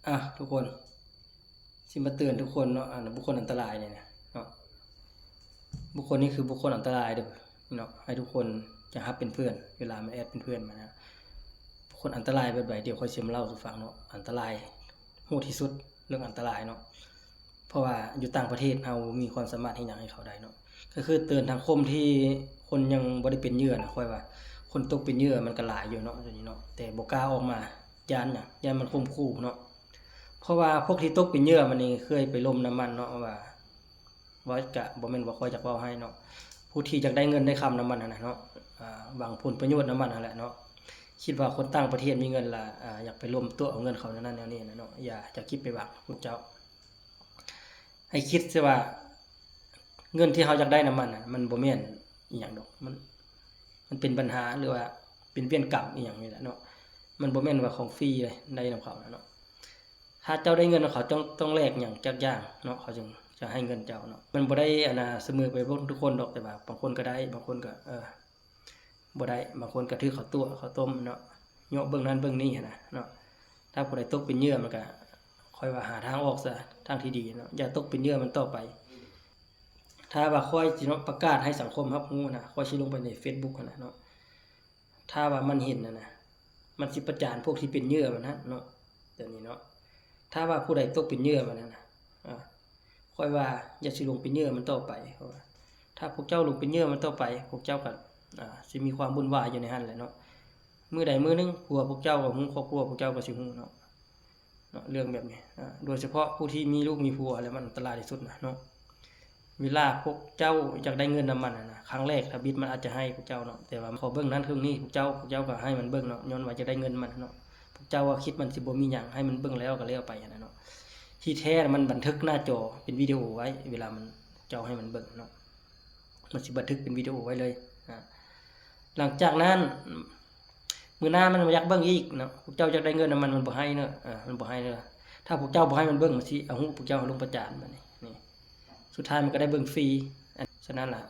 ອ່ະ ທຸກຄົນ ຊິມາເຕືອນທຸກຄົນເນາະ ອັນບຸກຄົນອັນຕະລາຍນີ້ນະເນາະ ບຸກຄົນນີ້ຄືບຸກຄົນອັນຕະລາຍເດີ້ເນາະ ໃຫ້ທຸກຄົນຈະຮັບເປັນເພື່ອນ ເວລາມາແອດເປັນເພື່ອນມານະ ບຸກຄົນອັນຕະລາຍແບບໃດ ດຽວຂ້ອຍຊິມາເລົ່າສູ່ຟັງເນາະ ອັນຕະລາຍ ໂຫດທີ່ສຸດ ເລື່ອງອັນຕະລາຍເນາະ ເພາະວ່າຢູ່ຕ່າງປະເທດເຮົາບໍ່ມີຄວາມສາມາດເຮັດຫຍັງໃຫ້ເຂົາໄດ້ເນາະ ກໍຄືເຕືອນສັງຄົມທີ່ຄົນຍັງບໍ່ໄດ້ເປັນເຫຍື່ອນະ ຂ້ອຍວ່າຄົນຕົກເປັນເຫຍື່ອມັນກໍຫຼາຍຢູ່ເນາະ ດຽວນີ້ເນາະ ແຕ່ບໍ່ກ້າອອກມາ ຢ້ານຫຍັງ ຢ້ານມັນຂົ່ມຂູ່ເນາະ ເພາະວ່າພວກທີ່ຕົກເປັນເຫຍື່ອມັນນີ້ເຄີຍໄປລົມນຳມັນເນາະ ວ່າ ວ່າກະບໍ່ແມ່ນວ່າຂ້ອຍຈະເວົ້າໃຫ້ເນາະ ຜູ້ທີ່ຢາກໄດ້ເງິນໄດ້ຄຳນຳມັນຫັ້ນນະເນາະ ອາ ຫວັງຜົນປະໂຫຍດນຳມັນຫັ້ນແຫຼະເນາະ ຄິດວ່າຄົນຕ່າງປະເທດມີເງິນລະ ອາ ຢາກໄປລົມຕົວະເອົາເງິນເຂົາແນວນັ້ນແນວນີ້ນະເນາະ ຢ່າ ຢ່າຄິດໄປຫວັງພວກເຈົ້າ ໃຫ້ຄິດຊະວ່າ ເງິນທີ່ເຮົາຢາກໄດ້ນຳມັນນະ ມັນບໍ່ແມ່ນອີ່ຫຍັງດອກ ມັນ ມັນເປັນບັນຫາ ຫຼືວ່າເປັນວຽນກຳອີ່ຫຍັງນີ້ແຫຼະເນາະ ມັນບໍ່ແມ່ນວ່າຂອງຟຣີເລີຍ ໄດ້ນຳເຂົານະເນາະ ຖ້າເຈົ້າໄດ້ເງິນນຳເຂົາ ຕ້ອງ ຕ້ອງແລກຫຍັງຈັກຢ່າງເນາະ ເຂົາຈຶ່ງຈະໃຫ້ເງິນເຈົ້າເນາະ ມັນບໍ່ໄດ້ ອັນນ່າ ສະເໝີໄປເບິດທຸກຄົນດອກ ແຕ່ວ່າບາງຄົນກໍໄດ້ ບາງຄົນກໍ ເອີ ບໍ່ໄດ້ ບາງຄົນກໍຖືກເຂົາຕົວະເຂົາຕົ້ມເນາະ ເຍາະເບິ່ງນັ້ນເບິ່ງນີ້ຫັ້ນນະເນາະ ຖ້າຜູ້ໃດຕົກເປັນເຫຍື່ອມັນກໍ ຂ້ອຍວ່າຫາທາງອອກຊະ ທາງທີ່ດີເນາະ ຢ່າຕົກເປັນເຫຍື່ອມັນຕໍ່ໄປ ຖ້າວ່າຂ້ອຍຊິເນາະ ປະກາດໃຫ້ສັງຄົມຮັບຮູ້ນະ ຂ້ອຍຊິລົງໄປໃນເຟສບຸກຫັ້ນນະເນາະ ຖ້າວ່າມັນເຫັນຫັ້ນນະ ມັນຊິປະຈານພວກທີ່ເປັນເຫຍື່ອມັນຫັ້ນເນາະ ແບບນີ້ເນາະ ຖ້າວ່າຜູ້ໃດຕົກເປັນເຫຍື່ອມັນຫັ້ນນະ ອາ ຂ້ອຍວ່າຢ່າຊິລົງເປັນເຫຍື່ອມັນຕໍ່ໄປ ເພາະວ່າຖ້າພວກເຈົ້າລົງເປັນເຫຍື່ອມັນຕໍ່ໄປ ພວກເຈົ້າກໍ ອາ ຊິມີຄວາມວຸ່ນວາຍຢູ່ໃນຫັ້ນແຫຼະເນາະ ມື້ໃດມື້ໜຶ່ງຜົວພວກເຈົ້າກໍຮູ້ ຄອບຄົວພວກເຈົ້າກໍຊິຮູ້ເນາະ ເນາະ ເລື່ອງແບບນີ້ ອາ ໂດຍສະເພາະຜູ້ທີ່ມີລູກມີຜົວແລ້ວ ມັນອັນຕະລາຍທີ່ສຸດນະເນາະ ເວລາພວກເຈົ້າຢາກໄດ້ເງິນນຳມັນຫັ້ນນະ ຄັ້ງແລກທຳອິດມັນອາດຈະໃຫ້ພວກເຈົ້າເນາະ ແຕ່ວ່າຂໍເບິ່ງນັ້ນເບິ່ງນີ້ ພວກເຈົ້າ ພວກເຈົ້າກໍໃຫ້ມັນເບິ່ງເນາະ ຍ້ອນວ່າຢາກໄດ້ເງິນມັນເນາະ ພວກເຈົ້າວ່າຄິດມັນຊິບໍ່ມີຫຍັງ ໃຫ້ມັນເບິ່ງແລ້ວກໍແລ້ວໄປຫັ້ນນະເນາະ ທີ່ແທ້ມັນບັນທຶກໜ້າຈໍເປັນວິດີໂອໄວ້ ເວລາມັນ ເຈົ້າໃຫ້ມັນເບິ່ງເນາະ ມັນຊິບັນທຶກເປັນວິດີໂອໄວ້ເລີຍ ອາ ຫຼັງຈາກນັ້ນ ມື້ໜ້າມັນບໍ່ຢາກເບິ່ງອີກເນາະ ພວກເຈົ້າຢາກໄດ້ເງິນນຳມັນ ມັນບໍ່ໃຫ້ເນາະ ເອີ ມັນບໍ່ໃຫ້ເນາະ ຖ້າພວກເຈົ້າບໍ່ໃຫ້ມັນເບິ່ງ ມັນຊິເອົາຮູບພວກເຈົ້າລົງປະຈານບາດນີ້ ນີ້ ສຸດທ້າຍມັນກໍໄດ້ເບິ່ງຟຣີ ອັນ ສະນັ້ນລະ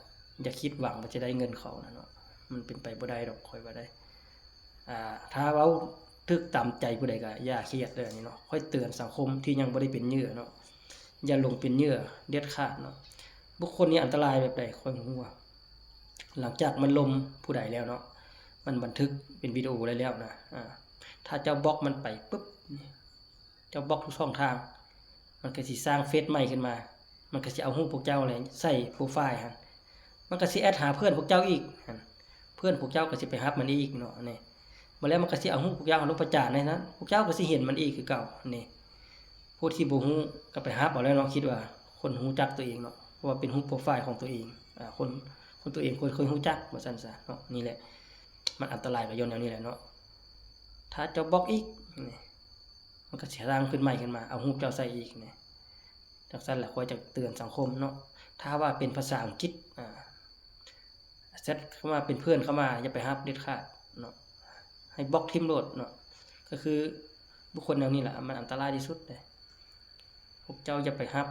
ຢ່າຄິດຫວັງວ່າຈະໄດ້ເງິນເຂົານະເນາະ ມັນເປັນໄປບໍ່ໄດ້ດອກ ຂ້ອຍວ່າໄດ໋ ອາ ຖ້າເວົ້າຖືກຕາມໃຈຜູ້ໃດກໍຢ່າຄຽດເດີ ອັນນີ້ເນາະ ຂ້ອຍເຕືອນສັງຄົມທີ່ຍັງບໍ່ໄດ້ເປັນເຫຍື່ອເນາະ ຢ່າລົງເປັນເຫຍື່ອເດັດຂາດເນາະ ບຸກຄົນນີ້ອັນຕະລາຍແບບໃດ ຂ້ອຍຮູ້ວ່າ ຫຼັງຈາກມັນລົມຜູ້ໃດແລ້ວເນາະ ມັນບັນທຶກເປັນວິດີໂອໄດ້ແລ້ວນະ ອາ ຖ້າເຈົ້າບລັອກມັນໄປປຶບ ເຈົ້າບລັອກທຸກຊ່ອງທາງ ມັນກໍຊິສ້າງເຟສໃໝ່ຂຶ້ນມາ ມັນກໍຊິເອົາຮູບພວກເຈົ້າແຫຼະໃສ່ໂປຣໄຟລ໌ຫັ້ນ ມັນກໍຊິແອັດຫາເພື່ອນພວກເຈົ້າອີກຫັ້ນ ເພື່ອນພວກເຈົ້າກໍຊິໄປຮັບມັນອີກເນາະ ນີ້ ບາດແລ້ວມັນກໍຊິເອົາຮູບພວກເຈົ້າລົງປະຈານໃນນັ້ນ ພວກເຈົ້າກໍຊິເຫັນມັນອີກຄືເກົ່ານີ້ ຜູ້ທີ່ບໍ່ຮູ້ກໍໄປຮັບເອົາແລ້ວເນາະ ຄິດວ່າຄົນຮູ້ຈັກຕົວເອງເນາະ ເພາະວ່າເປັນຮູບໂປຣໄຟລ໌ຂອງຕົວເອງ ອາ ຄົນ ຄົນຕົວເອງຄົນເຄີຍຮູ້ຈັກວ່າຊັ້ນຊະເນາະ ນີ້ແຫຼະ ມັນອັນຕະລາຍກໍຍ້ອນແນວນີ້ແຫຼະເນາະ ຖ້າເຈົ້າບລັອກອີກນີ້ ມັນກໍຊິສ້າງຂຶ້ນໃໝ່ຂຶ້ນມາ ເອົາຮູບເຈົ້າໃສ່ອີກນີ້ ຈັ່ງຊັ້ນລະ ຂ້ອຍຈະເຕືອນສັງຄົມເນາະ ຖ້າວ່າເປັນພາສາອັງກິດ ອາ ແຊັດເຂົ້າມາເປັນເພື່ອນເຂົ້າມາ ຢ່າໄປຮັບເດັດຂາດເນາະ ໃຫ້ບລັອກຖິ້ມໂລດເນາະ ກໍຄືບຸກຄົນແນວນີ້ລະ ມັນອັນຕະລາຍທີ່ສຸດເດ້ ພວກເຈົ້າຢ່າໄປຮັບ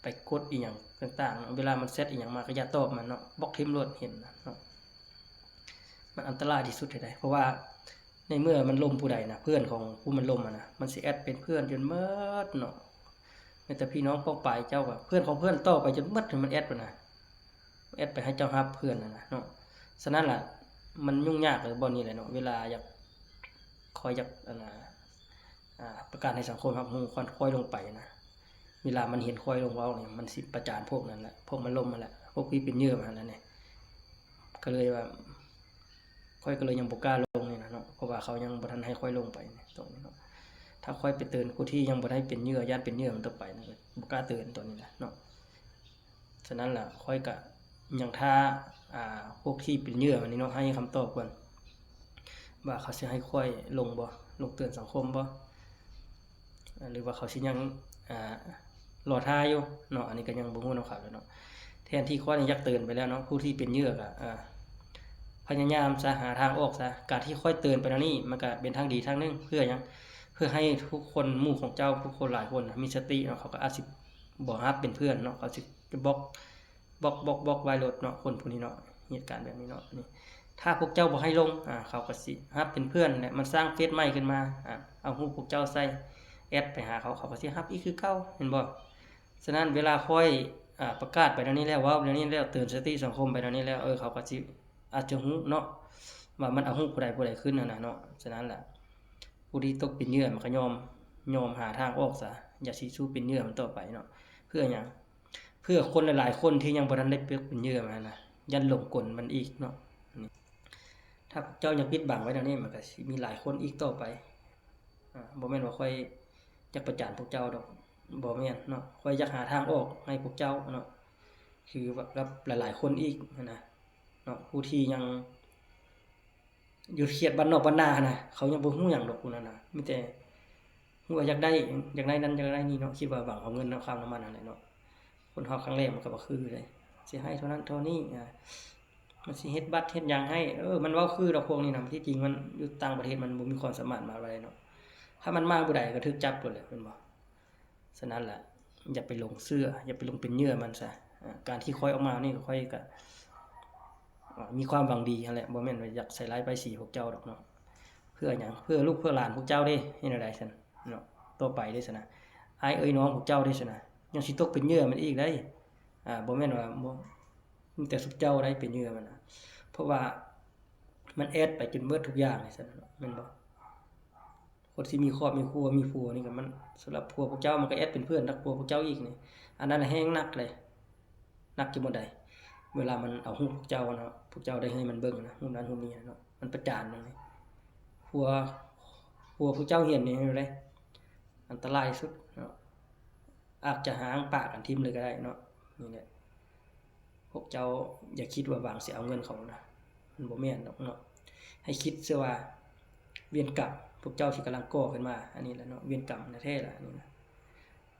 ໄປກົດອີ່ຫຍັງຕ່າງໆເນາະ ເວລາມັນແຊັດອີ່ຫຍັງມາກໍຢ່າຕອບມັນເນາະ ບລັອກຖິ້ມໂລດ ເຫັນເນາະ ມັນອັນຕະລາຍທີ່ສຸດໃຫ້ໄດ້ ເພາະວ່າໃນເມື່ອມັນລົມຜູ້ໃດນະ ເພື່ອນຂອງຜູ້ມັນລົມຫັ້ນນະ ມັນຊິແອັດເປັນເພື່ອນຈົນໝົດເນາະ ແມ້ແຕ່ພີ່ນ້ອງປ້ອງປາຍເຈົ້າກໍ ເພື່ອນຂອງເພື່ອນຕໍ່ໄປຈົນໝົດ ໃຫ້ມັນແອັດຫັ້ນນະ ແອັດໄປໃຫ້ເຈົ້າຮັບເພື່ອນຫັ້ນນະເນາະ ສະນັ້ນລະ ມັນຫຍຸ້ງຍາກເລີຍບ່ອນນີ້ແຫຼະເນາະ ເວລາຢາກ ຂ້ອຍຢາກ ອັນນ່າ ອາ ປະກາດໃຫ້ສັງຄົມຮັບຮູ້ ຄວນຂ້ອຍລົງໄປນະ ເວລາມັນເຫັນຂ້ອຍລົງເວົ້ານີ້ ມັນຊິປະຈານພວກນັ້ນແຫຼະ ພວກມັນລົມຫັ້ນແຫຼະ ພວກທີ່ເປັນເຫຍື່ອມັນຫັ້ນແຫຼະ ກໍເລີຍວ່າ ຂ້ອຍກໍເລີຍຍັງບໍ່ກ້າລົງນີ້ນະເນາະ ເພາະວ່າເຂົາຍັງບໍ່ທັນໃຫ້ຂ້ອຍລົງໄປນີ້ ຕົງນີ້ເນາະ ຖ້າຂ້ອຍໄປເຕືອນຜູ້ທີ່ຍັງບໍ່ໄດ້ເປັນເຫຍື່ອ ຢ້ານເປັນເຫຍື່ອມັນຕໍ່ໄປນະ ກໍບໍ່ກ້າເຕືອນຕົງນີ້ນະເນາະ ສະນັ້ນລະ ຂ້ອຍກະຍັງຖ້າ ອາ ພວກທີ່ເປັນເຫຍື່ອມັນນີ້ເນາະ ໃຫ້ຄຳຕອບກ່ອນ ວ່າເຂົາຊິໃຫ້ຂ້ອຍລົງບໍ່ ລົງເຕືອນສັງຄົມບໍ່ ຫຼືວ່າເຂົາຊິຍັງ ອາ ລໍຖ້າຢູ່ເນາະ ອັນນີ້ກໍຍັງບໍ່ຮູ້ນຳເຂົາແຫຼະເນາະ ແທນທີ່ຂ້ອຍນີ້ຢາກເຕືອນໄປແລ້ວເນາະ ຜູ້ທີ່ເປັນເຫຍື່ອກໍ ອາ ພະຍາຍາມຊະ ຫາທາງອອກຊະ ການທີ່ຂ້ອຍເຕືອນໄປແນວນີ້ ມັນກໍເປັນທາງດີທາງໜຶ່ງ ເພື່ອຫຍັງ ເພື່ອໃຫ້ທຸກຄົນ ໝູ່ຂອງເຈົ້າ ທຸກຄົນຫຼາຍຄົນມີສະຕິເນາະ ເຂົາກໍອາດຊິບໍ່ຮັບເປັນເພື່ອນເນາະ ເຂົາຊິບລັອກ ບລັອກ ບລັອກ ບລັອກໄວ້ໂລດເນາະ ຄົນຜູ້ນີ້ເນາະ ເຫດການແບບນີ້ເນາະ ນີ້ ຖ້າພວກເຈົ້າບໍ່ໃຫ້ລົງ ອາ ເຂົາກໍຊິຮັບເປັນເພື່ອນ ແລະ ມັນສ້າງເຟສໃໝ່ຂຶ້ນມາ ອາ ເອົາຮູບພວກເຈົ້າໃສ່ ແອັດໄປຫາເຂົາ ເຂົາກໍຊິຮັບອີກຄືເກົ່າ ແມ່ນບໍ່? ສະນັ້ນເວລາຂ້ອຍ ອາ ປະກາດໄປແນວນີ້ແລ້ວ ເວົ້າແນວນີ້ແລ້ວ ເຕືອນສະຕິສັງຄົມໄປແນວນີ້ແລ້ວ ເອີ ເຂົາກໍຊິອາດຈະຮູ້ເນາະ ວ່າມັນເອົາຮູບຜູ້ໃດຜູ້ໃດຂຶ້ນຫັ້ນນະເນາະ. ສະນັ້ນລະ ຜູ້ທີ່ຕົກເປັນເຫຍື່ອມັນກໍຍອມ ຍອມຫາທາງອອກຊະ ຢ່າຊິສູ້ເປັນເຫຍື່ອມັນຕໍ່ໄປເນາະ. ເພື່ອຫຍັງ? ເພື່ອຄົນຫຼາຍໆຄົນທີ່ຍັງບໍ່ທັນໄດ້ຕົກເປັນເຫຍື່ອມັນນະ ຢ້ານຫຼົງກົນມັນອີກເນາະ. ຖ້າພວກເຈົ້າຍັງປິດບັງໄວ້ແນວນີ້ ມັນກໍຊິມີຫຼາຍຄົນອີກຕໍ່ໄປ. ອາ ບໍ່ແມ່ນວ່າຂ້ອຍຢາກປະຈານພວກເຈົ້າດອກ ບໍ່ແມ່ນເນາະ. ຂ້ອຍຢາກຫາທາງອອກໃຫ້ພວກເຈົ້າເນາະ ຄືກັບຫຼາຍໆຄົນອີກຫັ້ນນະເນາະ ຜູ້ທີ່ຍັງ ຢູ່ເຂດບ້ານນອກບ້ານນາຫັ້ນນະ ເຂົາຍັງບໍ່ຮູ້ຫຍັງດອກຜູ້ນັ້ນນະ ມີແຕ່ຮູ້ວ່າຢາກໄດ້ ຢາກໄດ້ນັ້ນຢາກໄດ້ນີ້ເນາະ ຄິດວ່າຫວັງເອົາເງິນເອົາຄຳນຳມັນຫັ້ນແຫຼະເນາະ. ຄົນເຮົາຄັ້ງແລກມັນກໍບໍ່ຄືເດ້ ຊິໃຫ້ເທົ່ານັ້ນເທົ່ານີ້ ອາ ມັນຊິເຮັດບັດເຮັດຫຍັງໃຫ້ ເອີ ມັນເວົ້າຄືດອກພວກນີ້ນະ. ທີ່ຈິງມັນຢູ່ຕ່າງປະເທດມັນບໍ່ມີຄວາມສາມາດມາໄດ້ເນາະ ຖ້າມັນມາຜູ້ໃດກໍຖືກຈັບໂລດແຫຼະ ແມ່ນບໍ່? ສະນັ້ນລະ ຢ່າໄປຫຼົງເຊື່ອ ຢ່າໄປຫຼົງເປັນເຫຍື່ອມັນຊະ. ອາ ການທີ່ຂ້ອຍອອກມານີ້ ຂ້ອຍກໍ ອາ ມີຄວາມຫວັງດີຫັ້ນແຫຼະ ບໍ່ແມ່ນວ່າຢາກໃສ່ຮ້າຍປ້າຍສີພວກເຈົ້າດອກເນາະ. ເພື່ອຫຍັງ? ເພື່ອລູກເພື່ອຫຼານພວກເຈົ້າເດ້. ເຮັດແນວໃດຊັ້ນເນາະ? ຕໍ່ໄປເດ້ຊັ້ນນະ ອ້າຍເອີຍນ້ອງພວກເຈົ້າເດ້ຊັ້ນນະ ຍັງຊິຕົກເປັນເຫຍື່ອມັນອີກໄດ໋. ບໍ່ແມ່ນວ່າມີແຕ່ຊຸມເຈົ້າໄດ໋ເປັນເຫຍື່ອມັນນະ ເພາະວ່າມັນແອັດໄປຈົນເບິດທຸກຢ່າງເດ້ຊັ້ນນະ ແມ່ນບໍ່? ຄົນທີ່ມີຄອບມີຄົວມີຜົວນີ້ກໍມັນ ສຳລັບຜົວພວກເຈົ້າມັນກໍແອັດເປັນເພື່ອນກັບຜົວພວກເຈົ້າອີກນີ້ ອັນນັ້ນແຮງໜັກເລີຍ ໜັກຢູ່ບ່ອນໃດ? ເວລາມັນເອົາຮູບພວກເຈົ້າເນາະ ພວກເຈົ້າໄດ້ໃຫ້ມັນເບິ່ງນະ ຮູບນັ້ນຮູບນີ້ເນາະ ມັນປະຈານເລີຍ ຜົວ ຜົວພວກເຈົ້າເຫັນນີ້ເລີຍ ອັນຕະລາຍສຸດເນາະ ອາດຈະຮ້າງປະກັນຖິ້ມເລີຍກໍໄດ້ເນາະ. ນີ້ແຫຼະ ພວກເຈົ້າຢ່າຄິດວ່າຫວັງຊິເອົາເງິນເຂົານະ ມັນບໍ່ແມ່ນດອກເນາະ. ໃຫ້ຄິດເສຍວ່າເວນກຳພວກເຈົ້າທີ່ກຳລັງກໍ່ຂຶ້ນມາ ອັນນີ້ແຫຼະເນາະ ເວນກຳແທ້ໆລະ ອັນນີ້ນະ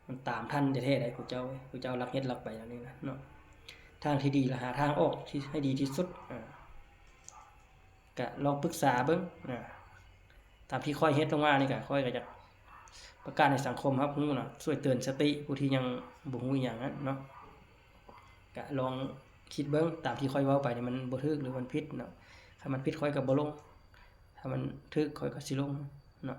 ມັນຕາມທັນແທ້ໆໃດ໋ພວກເຈົ້າເອີຍ ພວກເຈົ້າລັກເຮັດລັກໄປແນວນີ້ນະເນາະ. ທາງທີ່ດີລະຫາທາງອອກທີ່ໃຫ້ດີທີ່ສຸດ ອາ ກະລອງປຶກສາເບິ່ງນະ ຕາມທີ່ຂ້ອຍເຮັດລົງມານີ້ກະ ຂ້ອຍກະຢາກປະກາດໃຫ້ສັງຄົມຮັບຮູ້ເນາະ ຊ່ວຍເຕືອນສະຕິຜູ້ທີ່ຍັງບໍ່ຮູ້ອີ່ຫຍັງຫັ້ນເນາະ. ກະລອງຄິດເບິ່ງ ຕາມທີ່ຂ້ອຍເວົ້າໄປນີ້ມັນບໍ່ຖືກ ຫຼືມັນຜິດເນາະ. ຖ້າມັນຜິດຂ້ອຍກະບໍ່ລົງ ຖ້າມັນຖືກຂ້ອຍກະຊິລົງເນາະ.